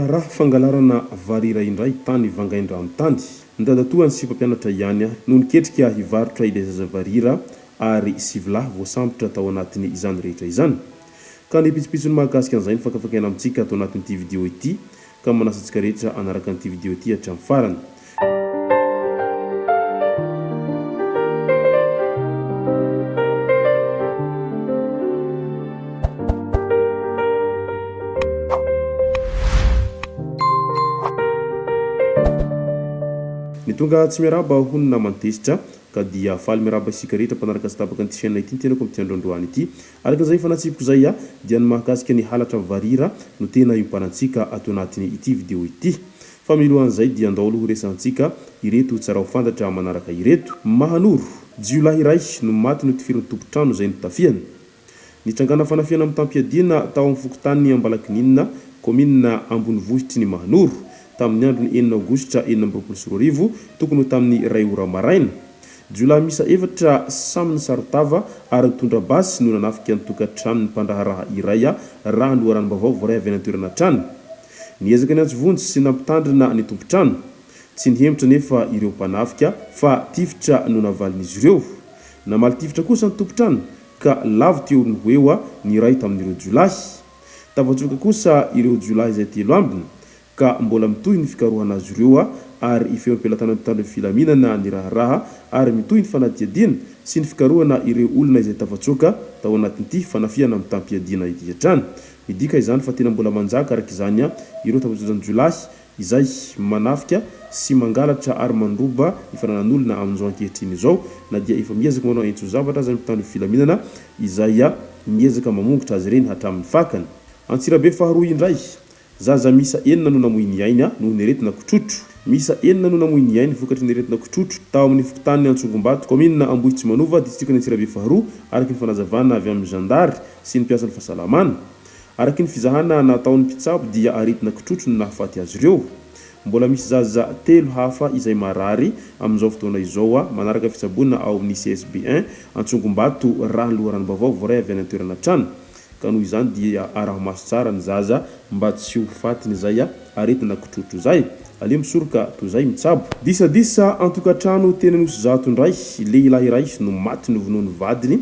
Raharaha fangalarana varira indray tany Vangaindrano tany. Ny dadatoany sy mpampianatra ihany no niketrika hivarotra ilay zaza varira ary sivilahy voasambotra tao anatin' izany rehetra izany. Ka ny pitsopitsony mahakasika an'izay no fakafakaina amintsika ato anatin'ity video ity ka manasa antsika rehetra hanaraka an'ity video ity hatramin'ny farany. Ny tonga tsy miarahaba hono naman'i Tezitra ka dia faly miarahaba isika rehetra mpanaraka sy tapaka an'ity chaîne ity ny tenako amin'ity andro androany ity. Araka izay efa natsipiko izay dia ny mahakasika ny halatra varira no tena iompanantsika ato anatin'ity video ity. Fa milohan'izay dia andao aloha ho resahantsika ireto tsara ho fantatra manaraka ireto. Mahanoro, jiolahy iray no maty notifirin'ny tompon-trano izay notafihany. Nitrangana fanafihana mitam-piadiana tao amin'ny fokontanin'i Ambalakininina, kaominina ambonivohitry ny Mahanoro, tamin'ny andron'ny enina aogositra 2026, tokony ho tamin'ny iray ora maraina. Jiolahy miisa efatra samy nisaron-tava ary nitondra basy no nanafika ny tokantranon'ny mpandraharaha iray raha ny loharanom-baovao voaray avy any an-toerana hatrany. Niezaka niantso vonjy sy nampitandrina ny tompon-trano. Tsy nihemotra anefa ireo mpanafika fa tifitra no navalin'izy ireo. Namaly tifitra kosa ny tompon-trano ka lavo teo no ho eo ny iray tamin'ireo jiolahy. Tafatsoaka kosa ireo jiolahy izay telo ambiny ka mbola mitohy ny fikarohana azy ireo ary ifeo am-pelatanan'ny mpitandro ny filaminana ny raharaha ary mitohy ny fanadihadiana sy ny fikarohana ireo olona izay tafatsoaka tao anatin'ity fanafihana mitam-piadiana ity hatrany. Midika izany fa tena mbola manjaka araka izany ireo tambajotran-jiolahy izay manafika sy mangalatra ary mandroba ny fananan'olona amin'izao ankehitriny izao na dia efa miezaka manao aintso-zavatra aza ny mpitandro ny filaminana izay miezaka mamongotra azy ireny hatramin'ny fakany. Antsirabe faharoa indray, zaza miisa enina no namoy ny ainy noho ny aretina kitrotro. Miisa enina no namoy ny ainy vokatry ny aretina kitrotro tao amin'ny fokontanin'i Antsongombato, kaominina Ambohitsimanova, distrikan'i Antsirabe faharoa, araka ny fanazavana avy amin'ny zandary sy ny mpiasan'ny fahasalamana. Araka ny fizahana nataon'ny mpitsabo dia aretina kitrotro no nahafaty azy ireo. Mbola misy zaza telo hafa izay marary amin'izao fotoana izao manaraka fitsaboana ao amin'ny CSB I Antsongombato raha ny loharanom-baovao voaray avy any an-toerana hatrany. Ka noho izany dia araho maso tsara ny zaza mba tsy ho fatin'izay aretina kitrotro izay. Aleo misoroka toy izay mitsabo. Disadisa an-tokantrano teny Anosizato indray, lehilahy iray no maty novonoin'ny vadiny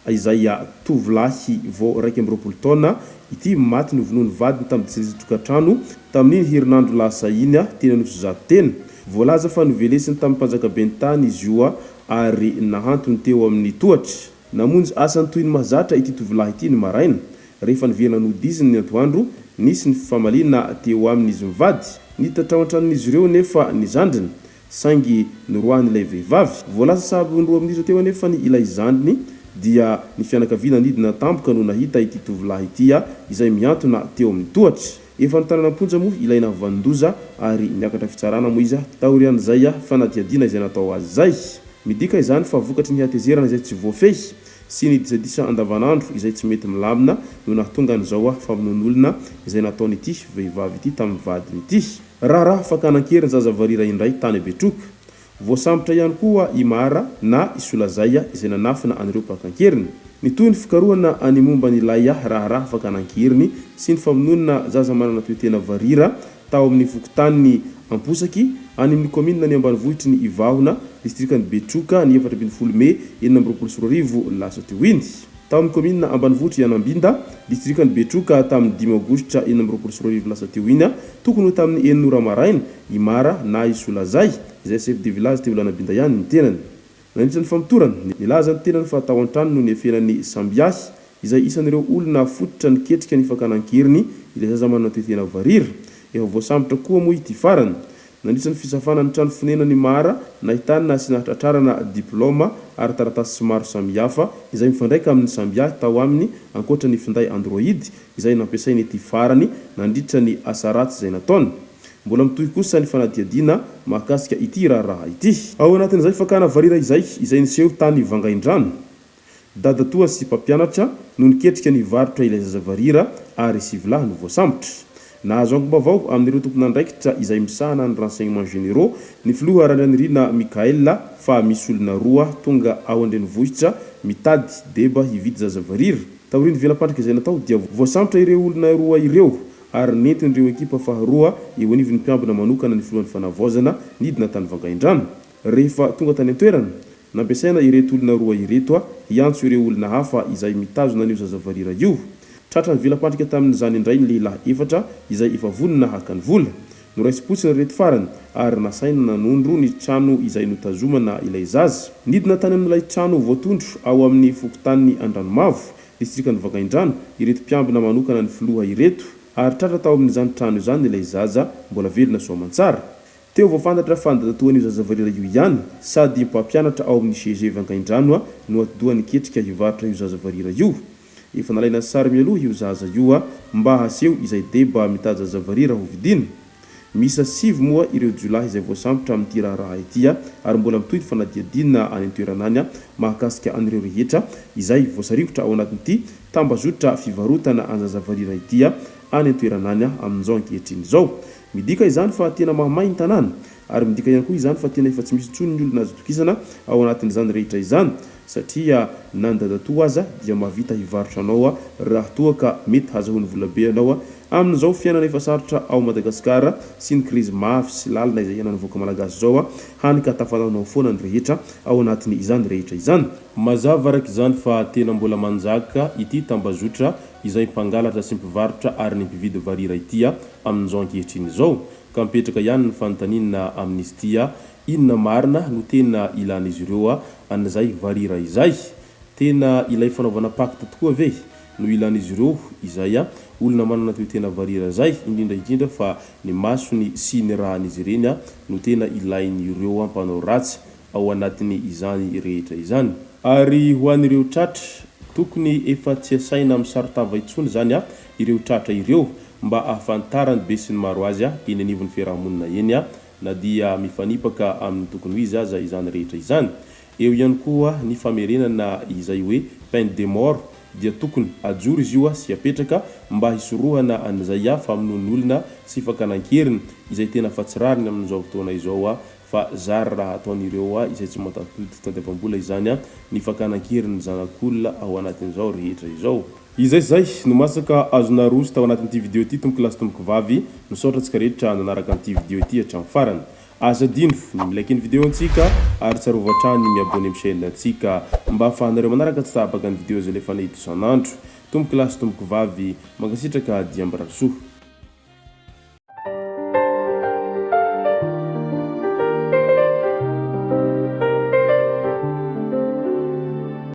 izay tovolahy vao 21 taona ity maty novonoin'ny vadiny tamin'ny disadisa tokantrano tamin'iny herinandro lasa iny teny Anosizato teny. Voalaza fa novelesiny tamin'ny mpanjakaben'ny tany izy io ary nahantony teo amin'ny tohatra. Namonjy asany toy ny mahazatra ity tovolahy ity ny maraina. Rehefa niverina nody izy ny antoandro, nisy ny fifamaliana teo amin'izy mivady. Niditra tao an-tranon'izy ireo nefa ny zandriny. Saingy noroahin'ilay vehivavy. Voalaza sahabo ho indroa minitra teo anefa ny ilay zandriny dia ny fianakaviana nidina tampoka no nahita ity tovolahy ity izay mihantona teo amin'ny tohatra. Efa notanana am-ponja moa ilay nahavanon-doza ary niakatra fitsarana moa izy taorian'izay fanadihadiana izay natao azy izay. Midika izany fa vokatry ny hatezerana izay tsy voafehy sy ny disadisa andavanandro izay tsy mety milamina no nahatonga an'izao famonoan'olona izay nataon'ity vehivavy ity tamin'ny vadiny ity. Raharaha fakana an-keriny zaza varira indray tany Betroka. Voasambotra ihany koa i Mara na i Solazaya izay nanafina an'ireo mpaka an-keriny. Nitohy ny fikarohana ny momba an'ilay raharaha fakana an-keriny sy ny famonoana zaza manana toe-tena varira tao amin'ny fokontanin'i Amposaky, any amin'ny kaominina ny ambanivohitry ny Ivahona, distrikan'i Betroka, ny 14 mey 2026 lasa teo iny. Tao amin'ny kaominina ambanivohitr'i Anambinda, distrikan'i Betroka, tamin'ny dimy aogositra 2026 lasa teo iny, tokony ho tamin'ny enina ora maraina, i Mara na i Solazay, izay chef de village teo Lanabinda ihany ny tenany. Nandritra ny famotorana, nilaza ny tenany fa tao an-trano no niafenan'i Sambiahy, izay isan'ireo olona fototra niketrika ny fakana an-keriny ilay zaza manana toe-tena varira. Efa voasambotra koa moa ity farany. Nandritra ny fisafana ny trano fonenan'i Mara, nahitana sy nahatratrarana diplaoma ary taratasy maro samihafa izay mifandraika amin'ny Sambiahy tao aminy ankoatra ny finday Android izay nampiasain'ity farany nandritra ny asa ratsy izay nataony. Mbola mitohy kosa ny fanadihadiana mahakasika ity raharaha ity. Ao anatin'izay fakana varira izay, izay niseho tany Vangaindrano. Dadatoa sy mpampianatra no niketrika ny varotra ilay zaza varira ary sivilahy no voasambotra. Nahazo angom-baovao amin'ireo tompon'andraikitra izay misahana ny renseignements généraux ny filoha Randrianirina Michaël fa misy olona roa tonga ao an-drenivohitra mitady deba hividy zaza varira. Taorian'ny vela-pandrika izay natao dia voasambotra ireo olona roa ireo. ary nentin'ireo ekipa faharoa eo anivon'ny mpiambina manokana ny filohan'ny fanavaozana nidina tany Vangaindrano. Rehefa tonga tany an-toerana, nampiasaina ireto olona roa ireto hiantso ireo olona hafa izay mitazona an'io zaza varira io. Tratra nivela-pandrika tamin'izany indray ny lehilahy efatra izay efa vonona haka ny vola. Noraisim-potsiny ireto farany ary nasaina nanondro ny trano izay notazomana ilay zaza. Nidina tany amin'ilay trano voatondro ao amin'ny fokontanin'i Andranomavo, distrikan'i Vangaindrano, ireto mpiambina manokana ny filoha ireto ary tratra tao amin'izany trano izany ilay zaza mbola velona soamantsara. Teo vao fantatra fa ny dadatoan'io zaza varira io ihany sady mpampianatra ao amin'ny CG Vangaindrano no atidoha niketrika hivarotra io zaza varira io. Efa nalaina sary mialoha io zaza io mba haseho izay deba mitady zaza varira ho vidiana. Miisa sivy moa ireo jiolahy izay voasambotra amin'ity raharaha ity ary mbola mitohy ny fanadihadiana any an-toerana any mahakasika an'ireo rehetra izay voasarikotra ao anatin'ity tambazotra fivarotana an'zaza varira ity any an-toerana any amin'izao ankehitriny izao. Midika izany fa tena mahamay ny tanàna ary midika ihany koa izany fa tena efa tsy misy intsony ny olona azo itokisana ao anatin'izany rehetra izany satria na ny dadatoa aza dia mahavita hivarotra anao raha toa ka mety hazahoany vola be ianao amin'izao fiainana efa sarotra ao Madagasikara sy ny krizy mafy sy lalina izay iainan'ny vahoaka malagasy izao hany ka tafanaonao foana ny rehetra ao anatin'ny izany rehetra izany. Mazava araka izany fa tena mbola manjaka ity tambazotra izay mpangalatra sy mpivarotra ary ny mpividy varira ity amin'izao ankehitriny izao. Ka mipetraka ihany ny fanontaniana amin'izy ity, inona marina no tena ilan'izy ireo an'izay varira izay? Tena ilay fanaovana pacte tokoa ve no ilan'izy ireo izay olona manana toe-tena varira izay, indrindra indrindra fa ny masony sy ny ràn'izy ireny no tena ilain'ireo mpanao ratsy ao anatin'ny izany rehetra izany. Ary ho an'ireo tratra, tokony efa tsy asaina misaron-tava intsony izany ireo tratra ireo mba ahafantaran'ny besinimaro azy eny anivon'ny fiaraha-monina eny na dia mifanipaka amin'ny tokony ho izy aza izany rehetra izany. Eo ihany koa ny famerenana izay hoe peine de mort dia tokony ajoro izy io sy apetraka mba hisorohana an'izay famonoan'olona sy fakana an-keriny izay tena fa tsy rariny amin'izao fotoana izao fa zary raha ataon'ireo izay tsy mahatadidy fitadiavam-bola izany ny fakana an-keriny zanak'olona ao anatin'izao rehetra izao. Izay izay no masaka azo naroso tao anatin'ity video ity tompoko lahy sy tompoko vavy, misaotra antsika rehetra nanaraka an'ity video ity hatramin'ny farany. Aza adino ny mi-like ny video antsika ary tsarovy hatrany ny mi-abonner amin'ny chaîne antsika mba ahafahanareo manaraka tsy tapaka ny video izay alefanay eto isan'andro. Tompoko lahy sy tompoko vavy, mankasitraka dia mirary soa.